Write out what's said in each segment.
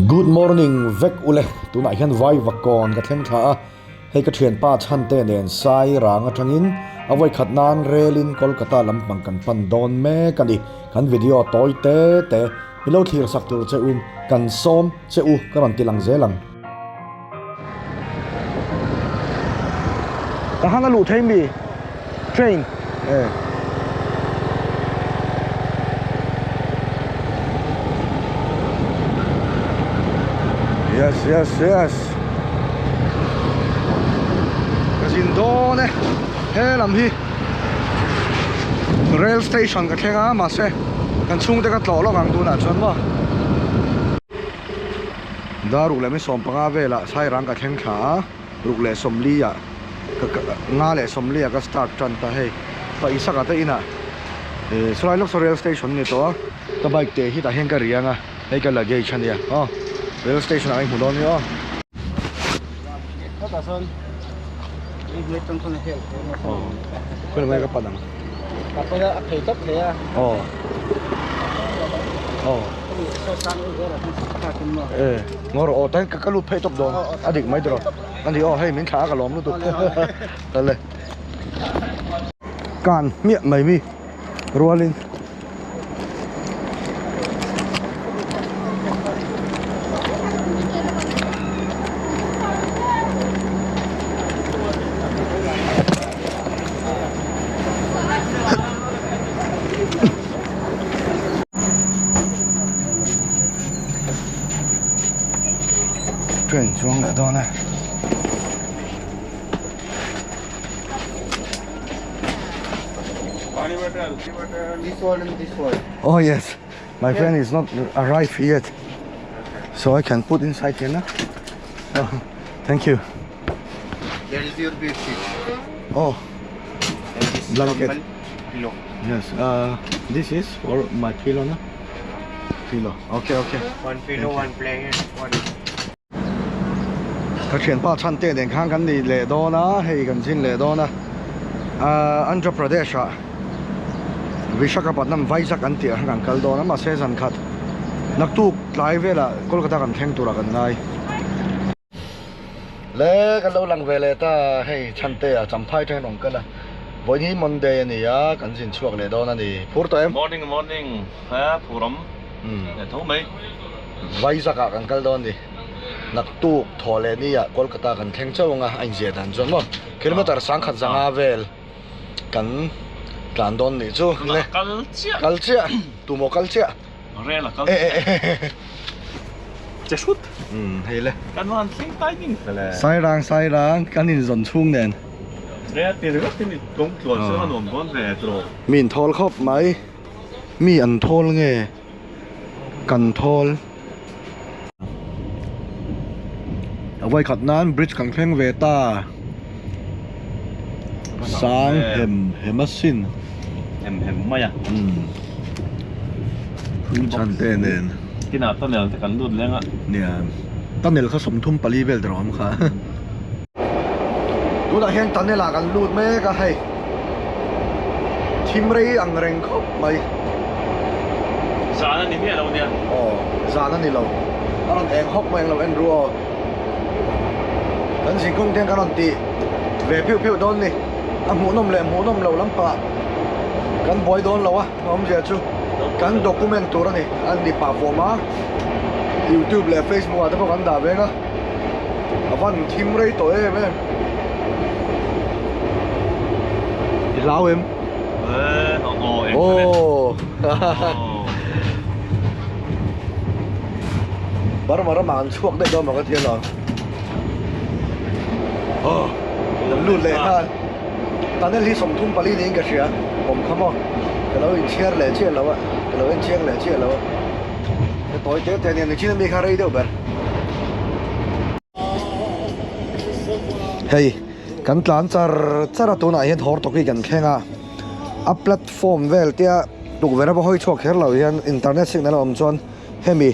Good morning vek ule, tunah hian Vaivakawn ka thleng thla a, hei ka thianpa Chhante nen Sai rang atangin a vawikhat nan relin Kolkata lampang kan pan dawn mek a ni. Kan video tawi te te milo thlir sak tur che uin kan sawm che u ka rawn ti lang zel ang. Ka hang a luh thei mi train e. Yes yes yes Ka zin dawn e he lam hi rail station ka thleng a mahse kan chhungte ka tlawh lawk ang tunah chuan maw. Dar ruk leh mi 15 velah Sairang ka thleng thla a, ruk leh 40 ah ka nga leh 40 ah ka start tan ta hei. Pa Isaka te inah eh saw lai lawk saw rail station ni tawh a, ka bike te hi tah hian ka riang a, hei ka luggage a nia aw rail station ah ka inhmu dawn nia aw. Aw khawi lamah nge ka pan ang. Aw aw. E ngawr aw tain ka lut phei tawp dawn a dik mai tawh a ni aw hei min thlah a ka lawm lutuk tale kan hmiah mai mi rualin Train chuang leh dawn e. Oh yes, my friend is not arrived yet, so I can put inside here now. Oh, thank you. There is your bed sheet. Oh, And this Blanket. compal pillow. yes. This is for my pillow, no? Pillow. Okay, okay. One pillow, one blanket, one. Ka thianpa chhan te nen khan kan ni leh dawn a, hei kan zin leh dawn a. Andhra Pradesh ah Visakhapatnam Vizag an tih ah khan kan kal dawn a, mahse zan khat naktuk tlai velah Kolkata kan thleng turah kan ngai. Le kan lo lang ve leh ta hei chhante ah champhai teng rawn kal a vawiin hi Monday a ni a kan zin chhuak leh dawn a ni phur tawh em? Morning morning he phur awm leh tho mai. Vizag ah kan kal dawn a ni naktuk thaw leh ni ah Kolkata kan thleng chauh ang a a inziah dan chuan maw kilometer sangkhat zanga vel kan tlan dawn nih chu le kal chiah kal chiah tumaw kal chiah. Rel a kal chiah. Che hrut. Umm hei le. Kan van thleng timing fel e. Sairang sairang kan in zawn chhung nen. Rel ti ringawt hi ni kawng tluan chuan a nuam dawn ve tawh. Mi in thawl khawp mai. Mi an thawl nge kan thawl. A vawikhat nan bridge kan thleng ve ta. Sang hem hem a sin. Hem hem mai a. Umm. Chante nen. Kinah tunnel te kan lut leng a. Nia. Tunnel kha 34 vel tur a awm kha. Tunah hian tunnel ah kan lut mek a hei. Thim rei ang reng khawp mai. Zan a ni miah lo nia. Aw zan a ni lo. A rawn eng hawk mai ang lo en ru aw. Kan zingkawng te hian kan rawn tih ve phiuh phiuh dawn ni. A hmuhnawm leh hmuhnawm lo lampah kan buai dawn lo a awmzia chu kan document tur a ni. A ni pah fawm a youtube leh facebook ah te pawh kan dah veng a a van thim rei tawh em em. I hlau em? Aw Burma ramah an chhuak daih dawn maw ka ti alawm. Aw kan lut leh nghal. Tunnel hi 34 niin ka hria awm kha maw ka lo inchhiar leh chiah lo a ka lo enchiang leh chiah lo a ka tawi te te ania nichin ami kha rei deuh ber. Hei kan tlan char char a tunah hian hawr tawk hi kan thleng a a platform vel tia tukverh a va hawi chhuak kher lo hian internet signal a awm chuan hemi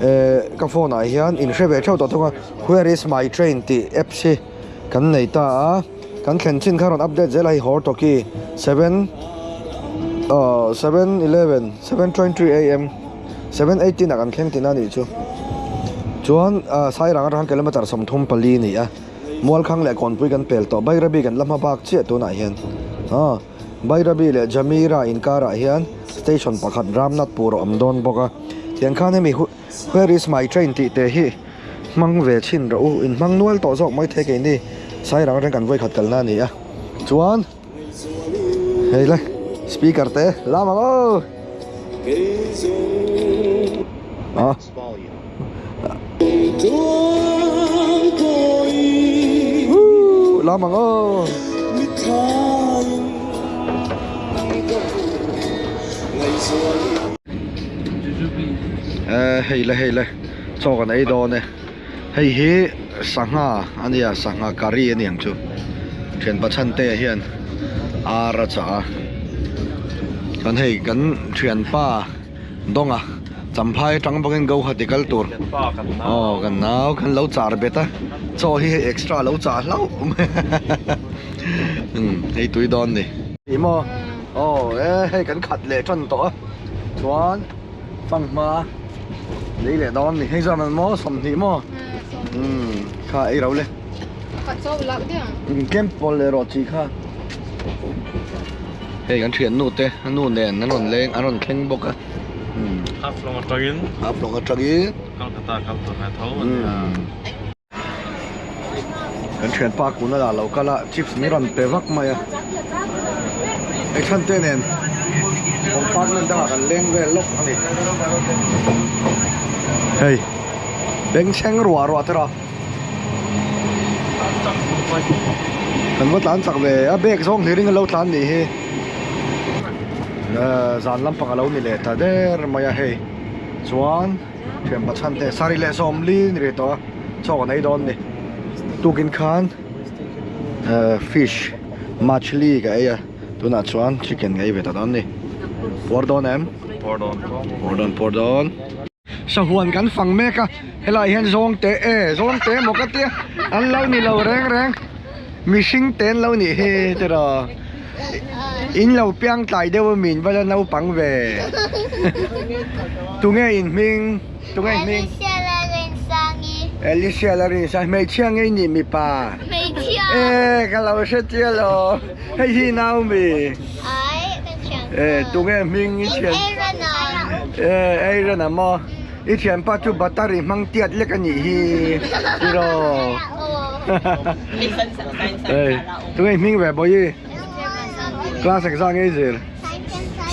eh ka phone ah hian in hre ve theuh tawh thung a where is my train tih apps hi kan nei ta a kan thlen chin kha rawn update zel a hei hawr tawki seven aw 7:11 7:23 am. 7:18 ah kan thleng tihna a nih chu. Chuan Sairang atang kilometer 34 a ni a, Mualkhang leh Kawnpui kan pel tawh, Bairabi kan la hma bak chiah tunah hian. Aw, Bairabi leh Jamira inkarah hian station pakhat Ramnathpur a awm dawn bawk a, tiang khan hemi Where is my train tih te hi hmang ve chhin rawh u, inhmang nual tawh zawk mai thei keini Sairang atang kan vawikhat kalna a ni a, chuan. Hei le speaker te lam ang aw ah lam ang aw hei le hei le chaw kan ei dawn e. Hei hi sangha a nia sangha curry a ni ang chu thian pachhan te hian ar a chah a chuan hei kan thianpa dawnga champhai atang bawkin Guwahati kal tur aw kan nau kan lo char bet a chaw hi hei extra lo chah hlauh mai a umm hei tui dawn ni. Ih maw aw e hei kan khat leh tan tawh a chuan. Fanghma lei leh dawn ni hei zawm an maw 20 maw umm kha ei ro le tlem pawl leh rawh chi kha hei kan thian nu te a nu nen an rawn leng an rawn thleng bawk a umm half long atangin half long atangin Kolkata kal tur ve tho a nia. Kan thianpa kuna lah lo kal a chips min rawn pe vak mai a hei chhan te nen compartment dangah kan leng vel lawk a ni hei bengchheng ruah ruah te rawh kan va tlan chak ve a bag zawng hlirin a lo tlan nih hi zan lampang a lo ni leh ta der mai a hei chuan. Thian pachhan te saree leh 40 ni rih tawh a chaw kan ei dawn ni tukin khan fish machli ka ei a tunah chuan chicken ka ei ve ta dawn ni puar dawn em puar dawn puar dawn puar dawn sahuan kan fang mek a helai hian zawng te e zawng te maw ka tia an lo ni lo reng reng mihring te an lo nih hi tiraw. In lo piang tlai deuh a min va la naupang ve. Tunge in hming? Tunge in hming? Alicia Lalrinsangi. Alicia Lalrinsangi. Hmeichhia nge i nih mipa? Hmeichhia. E ka lo hre chiah lo. Hei hi Naomi. Ai ka thian pa. E tunge hming i thian? Aaron a. E Aaron a maw? I thianpa chu battery hmang tiat lek a nih hi tiraw? Ei tunge hming ve bawi class exam ngei zir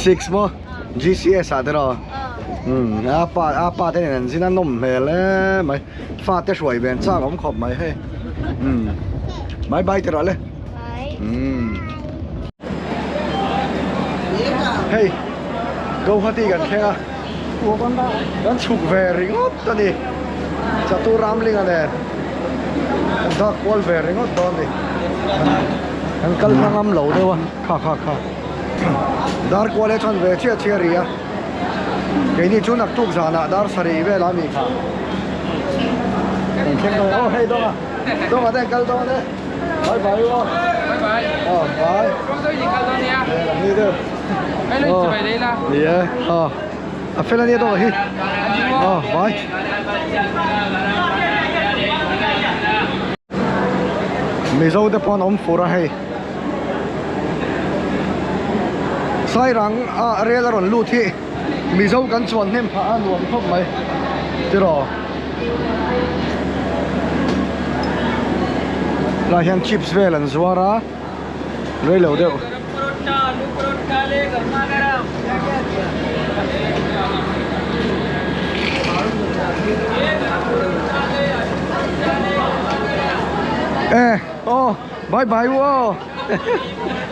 six maw GCS ah tiraw umm a pa a pa te nen an zin a nawm hmel em mai fa te hruai ve an chak awm khawp mai hei umm bye bye tiraw le umm hei Guwahati kan thleng a. Kan chhuk ve ringawt a ni. Chatu Ramlinga nen kan dak kual ve ringawt dawn a ni. Kan kal hma ngam lo deuh a, kha kha kha. Dar kual hi chuan ve chiah chiah a ri a. Keini chu naktuk zanah dar sarih velah a ni kha. Kan thleng dawn a, aw hei dawnga, dawnga te an kal dawn e. Bye bye u aw. Bye bye. Aw bye. Ni deuh. Ni e, aw. A fel ania dawh hi. Aw bye. Mizo te pawh an awm fur a hei. Sairang a rel a rawn lut hi Mizo kan chuan hnem phah a nuam khawp mai tiraw. Lai hian chips vel an zuar a. Rei lo deuh. E aw bye bye u aw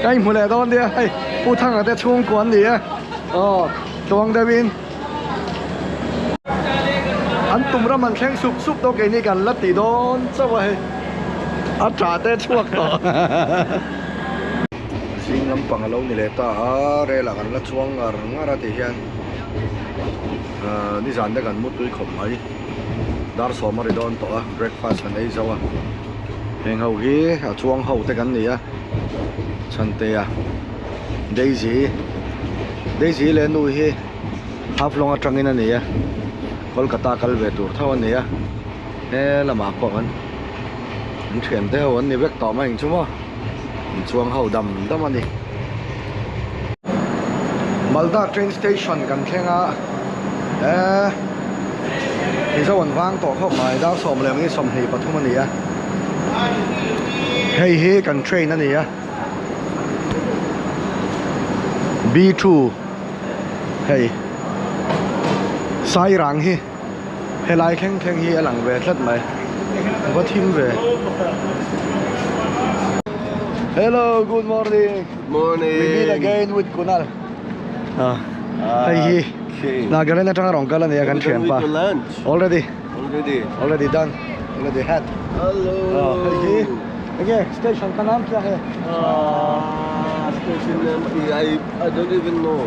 ka inhmu leh dawn nia hei Pu Thanga te chhungkua an ni e aw tluang deuhin an tum ram an thleng sup sup dawn keini kan la ti dawn chauh a hei. A tah te chhuak tawh. Zing lampang a lo ni leh ta a, rel ah kan la chuang ngar ngar a tih hian nizan te kan mutui khawp mai. Dar 10 a ri dawn tawh a, breakfast kan ei zo a. Heng ho hi a chuang ho te kan ni a, Chhantea, Daisy, Daisy leh nu hi. Haflong atangin a ni a Kolkata kal ve tur tho a ni a he lamah pawh kan an thian te ho an ni vek tawh mai ang chu maw an chuang ho dam dam a ni. Malda train station kan thleng a eh Mizo an vang tawh khawp mai dar 11:23 a ni a hei hi kan train a ni a B2 hei Sairang hi helai thleng thleng hi a lang ve tlat mai va thim ve Hello good morning Morning. We meet again with Kunal ah hei hi Nagaland atanga rawn kal a nia kan thian pa already Already. Already done already had Hello. ah hei hi enge station ka nam chiang e Ah, station name I I don't even know.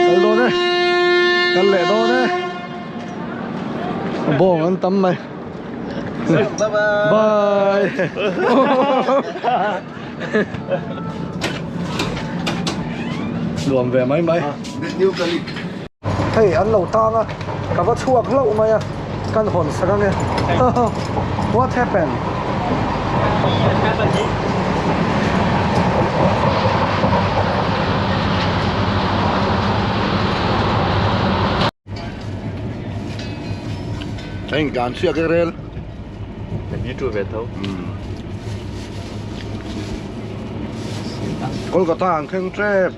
Kal dawn e kal leh dawn e bawng an tam mai Bye bye. Bye Nuam ve mai mai. This new colleague. Hei an lo tang a, ka va chhuak hlauh mai a, kan hawn sak ange. What happened? Hei dan chhiak e rel. Kolkata an thleng tep.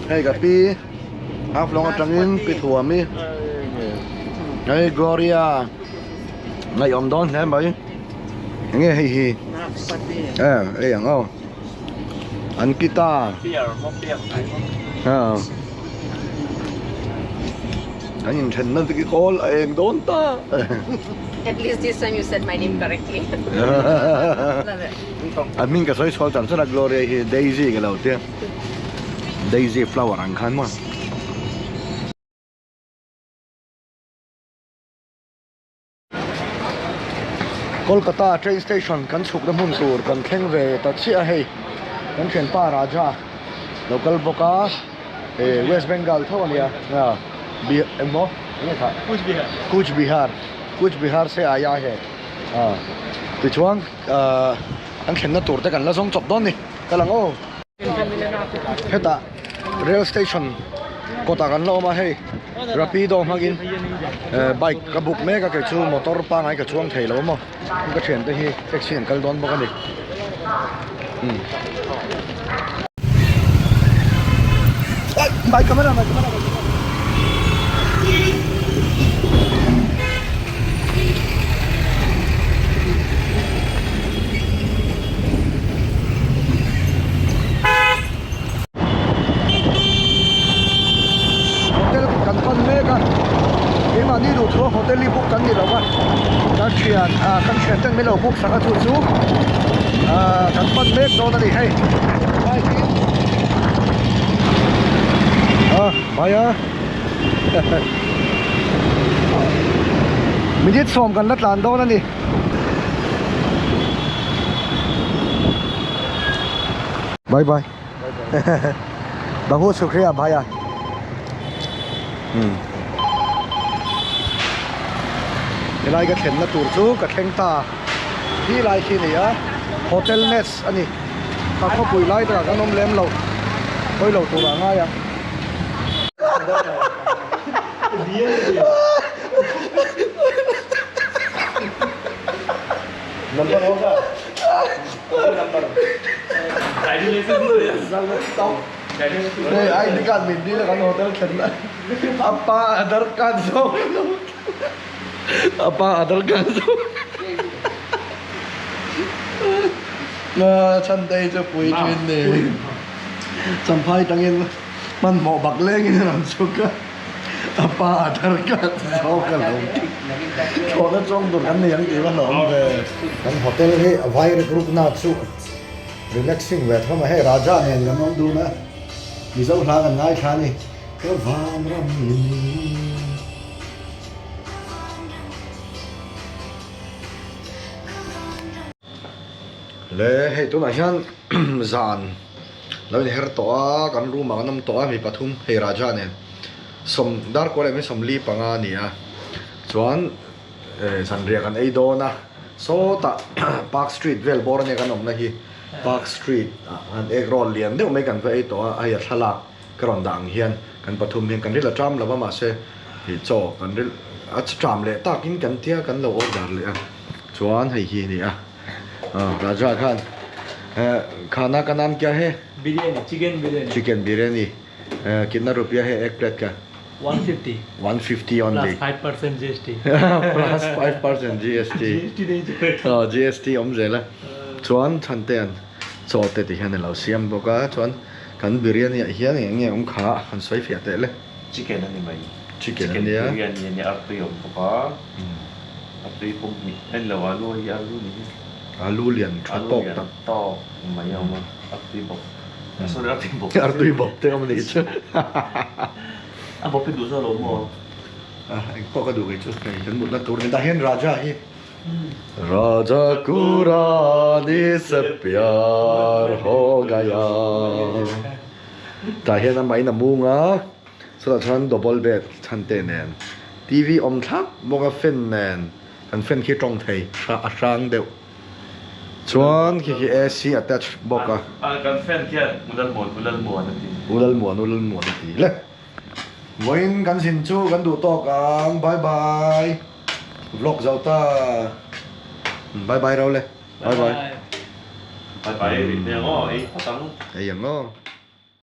Hei ka pi Haflong atangin pi thuam i hei Gloria ngaihawm dawn hle mai enge hei hi e ei ang aw Ankita a kan inthen na te kawl a eng dawn ta. At least this time you said my name correctly. Love it. A hming ka sawi chhuak tam chuan a Gloria hi Daisy ka lo tia Daisy flower ang khan maw. Kolkata train station kan chhukna hmun tur kan thleng ve ta chiah a hei kan thianpa Raja lo kal bawk a eh West Bengal tho a nia Bih engmaw enge kha Cooch Bihar Cooch Bihar se aia he ah tichuan ah an thlenna tur te kan la zawng chawp dawn a ni ka lang aw hetah rail station kawtah kan la awm a hei rapido hmangin eh bike ka book mek a kei chu motor pangngai ka chuang thei lo a maw ka thiante hi taxi an kal dawn bawk a ni umm. Bike camera bike camera Hotel kan pan mek a keimahni duh thu a hotel hi book kan ni lo va kan thian ah kan thian ten min lo book sak a chu chu ah kan pan mek dawn a ni hei bike hi ah mai a minute sawm kan la tlan dawn a ni. Bye bye Bahut shukriya bhaiya umm helai ka thlenna tur chu ka thleng ta hi lai khi a ni a hotel nest a ni a khawpui lai takah kan awm lem lo hawi lo turah a ngai ang. Hei ID card min dil a kan hotel thlen na apa Aadhaar card zawk apa Aadhaar card zawk na chhan te chu pui thin ni champhai tangin hmanhmawh bak lengin a rawn chhuk a apa Aadhaar card zawk a lo ti thlawhna chuang tur kan nei ang tih va hlawm ve kan hotel hi a vai ruk na chu. Relaxing ve thawm a hei Raja nen kan awm dun a Mizo hla kan ngaithla a ni ka van ram in. Le hei tunah hian zan. Lo inher tawh a, kan room ah kan awm tawh a, mi pathum hei Raja nen sawm dar kual leh mi 45 a ni a, chuan zanriah kan ei dawn a, sawtah Park Street vel bawr ania kan awmna hi, Park Street ah khan egg roll lian deuh mai kan va ei tawh a, hei a thlalak ka rawn dah ang hian kan pathum hian kan ril a ṭam lo va mahse ih chaw kan ril a ṭam leh takin kan tia kan lo order leh a, chuan hei hi a ni a. Raja khan khana ka naam kya hai? Biryani, chicken biryani. Chicken biryani. Kitna rupiya hai ek plate ka? 150. 150 only. Plus 5% GST. Plus 5% GST. GST nei chu. Oh, GST awm zel a. Chuan chhan te an chaw te ti hian a lo siam bawk a. Chuan kan biryani ah hian eng nge awm kha han sawi fiah teh le. Chicken a ni mai. Chicken a nia. Chicken biryani a nia, artui awm bawk a. Artui pawm hnih a ni lo, alu hi alu ni hi. Alu lian tha tawk tak. Alu lian tawk mai a awm a, artui bawk. Sorry, artui bawk. Artui bawk te awm a nih chu. A bawp hi duh zawk lo maw? A, eng pawh ka duh kei chu, hei kan mutna tur a ni. Tah hian Raja hi. Raja ku rani se pyar ho gaya. Tah hian amah in a mung a, chutah chuan double bed chhan te nen TV awm thlap bawk a fan nen kan fan khi tawng thei a hrang deuh chuan khi khi AC attach bawk a. Kan fan khian Ulalmuan Ulalmuan a ti. Ulalmuan Ulalmuan a ti le. Vawiin kan zin chu kan duh tawk ang bye bye vlog zo ta bye bye rau le bye bye. Bye bye ei ang aw ei phawt ang. Ei ang aw.